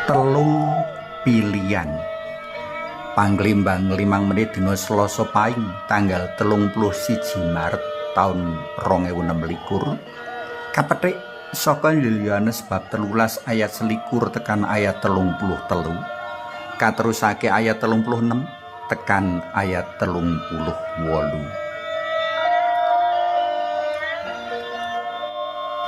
Telung pilihan. Panglimbang 5 menit dina Selasa Paing tanggal 31 Maret taun 2026 kapethik saka Yohanes bab 13 ayat 21 tekan ayat 33 katerusake ayat 36 tekan ayat 38.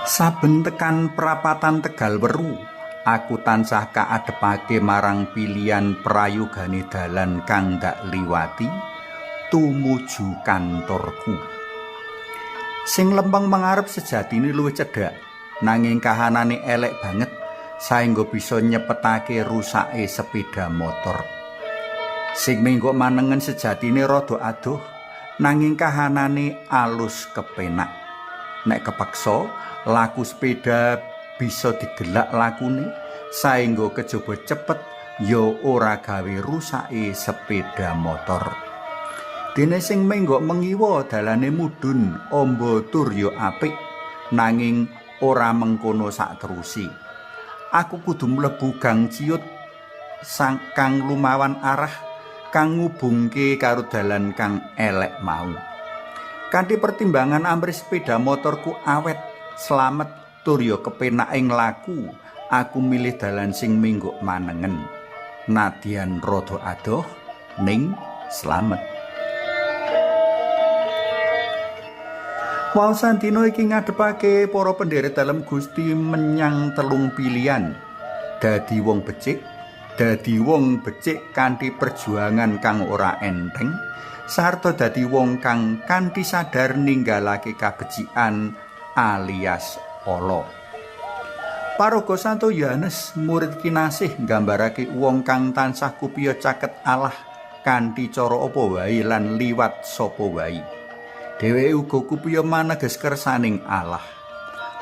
Saben tekan prapatan Tegal Weru, aku tansah kaadepake marang pilihan prayogane dalan kang ndak liwati tumuju kantorku. Sing lempeng mengarep sejatine luwih cedhak, nanging kahanane elek banget saengga bisa nyepetake rusake sepeda motor. Sing menggok manengen sejatine rada adoh, nanging kahanane alus kepenak. Nek kepeksa, laku sepeda bisa digelak lakune saengga kejaba cepet ya ora gawe rusake sepeda motor. Dene sing menggok mengiwa dalane mudhun amba tur ya apik, nanging ora mengkono sakteruse. Aku kudu mlebu gang ciut sang kang lumawan arah kang ngubungke karo dalan kang elek mau. Kanthi pertimbangan amrih sepeda motorku awet, slamet tur ya kepenak ing laku, aku milih dalan sing menggok manengen. Nadyan rada adoh ning slamet. Waosan dina iki ngadepake para pendherek dalem Gusti menyang telung pilihan. Dadi wong becik, dadi wong becik kanthi perjuangan kang ora enteng, sarta dadi wong kang kanthi sadar ninggalake kabecikan alias ala. Paraga Santo Yohanes murid kinasih nggambarake wong kang tansah kupiya caket Allah kanthi cara apa wae lan liwat sapa wae. Dheweke uga kupiya maneges kersaning Allah.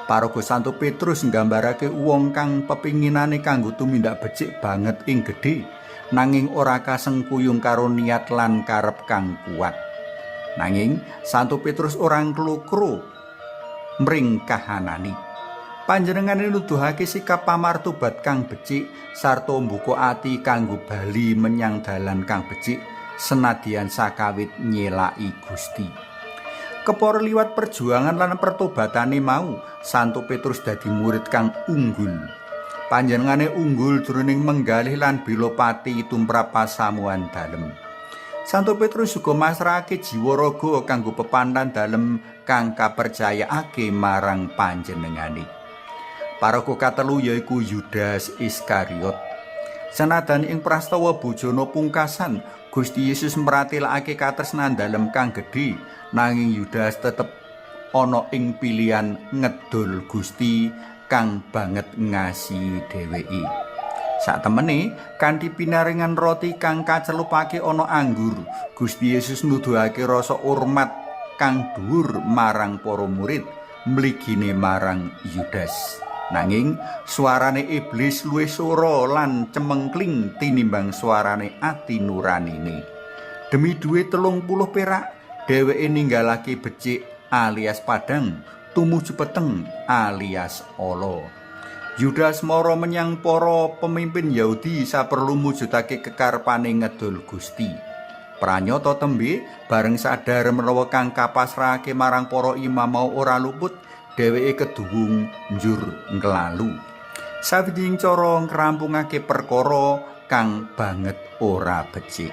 Paraga Santo Petrus nggambarake wong kang pepinginane kanggo tumindak becik banget ing gedhe, nanging ora kasengkuyung karo niat lan karep kang kuat. Nanging Santo Petrus ora nglokro mring kahanane. Panjenengane nuduhake sikap pamartobat kang becik sarta mbuka ati kanggo bali menyang dalan kang becik senadyan sakawit nyelaki Gusti. Kepara liwat perjuangan lan pertobatane mau, Santo Petrus dadi murid kang unggul. Panjenengane unggul jroning menggalih lan bela pati tumrap pasamuan dalem. Santo Petrus uga masrahake jiwa raga kanggo pepantan dalem kang kapercayakake marang panjenengane. Paraga katelu yaiku Yudas Iskariot. Senadan ing prastawa bojona pungkasan, Gusti Yesus mratelakake katresnan dalem kang gedhe, nanging Yudas tetep ana ing pilihan ngedol Gusti kang banget ngasihi dheweke. Satemene kanthi pinaringan roti kang kacelupake ana anggur, Gusti Yesus nuduhake rasa hormat kang dhuwur marang para murid, mligine marang Yudas. Nanging suarane iblis luwih sora lan cemengkling tinimbang suarane ati nuranine. Demi dhuwit 30 perak, dheweke ninggalake becik alias padang tumuju peteng alias ala. Yudas mara menyang para pemimpin Yahudi saperlu mujudake kekarepane ngedol Gusti. Pranyata tembe bareng sadar menawa kang kapasrahake marang para imam mau ora luput, dheweke keduwung njur nglalu. Sawijining cara ngrampungake perkara kang banget ora becik.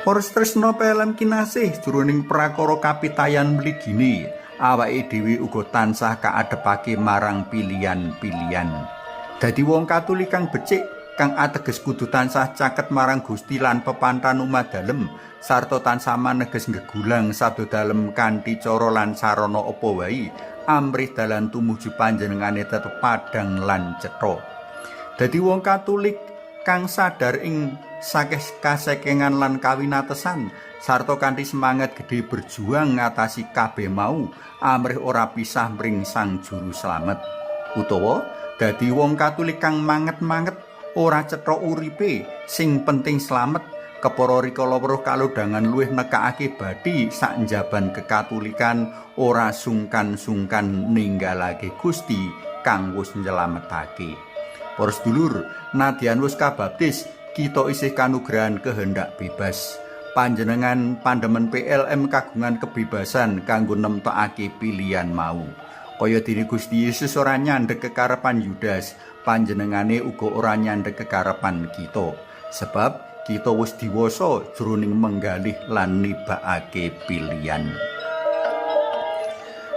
Para tresna pelem kinasih jroning prakara kapitayan mligine, awake dhewe uga tansah kaadepake marang pilihan-pilihan. Dadi wong Katolik kang becik kang ateges kudu tansah caket marang Gusti lan pepantan umat dalem sarta tansah maneges nggegulang sabda dalem kanthi cara lan sarana apa wae amrih dalan tumuju panjenengane tetep padhang lan cetha. Dadi wong Katolik kang sadar ing sakeh kasekengan lan kawinatesan sarta kanthi semangat gedhe berjuang ngatasi kabeh mau amrih ora pisah mring Sang Juru Slamet. Utawa dadi wong Katolik kang manget-manget ora cetha uripe, sing penting slamet Kepara rikala weruh kalodhangan luwih nekakake bathi sak njaban kekatulikan ora sungkan-sungkan ninggalake Gusti kang wis nyelametake. Para sedulur, nadyan wis kabaptis, kita isih kanugrahan kehendak bebas. Panjenengan pandemen PLM kagungan kebebasan kanggo nemtokake pilihan mau. Kaya dene Gusti Yesus ora nyandhek kekarepan Yudas, panjenengane uga ora nyandhek kekarepan kita. Sebab kita wis diwasa jroning menggalih lan nibakake pilihan.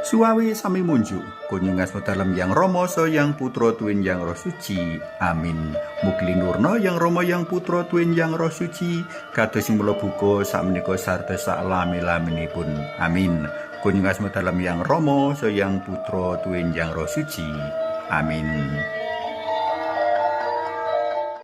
Suawi sami munjuk, kunjung asma dalem Yang Rama saha Yang Putra tuwin Yang Roh Suci. Amin. Mugi linurna Yang Rama Yang Putra tuwin Yang Roh Suci, kados sing mula buka sakmenika sarta saklami-laminipun. Amin. Kunjung asma dalem Yang Rama saha Yang Putra tuwin Yang Roh Suci. Amin.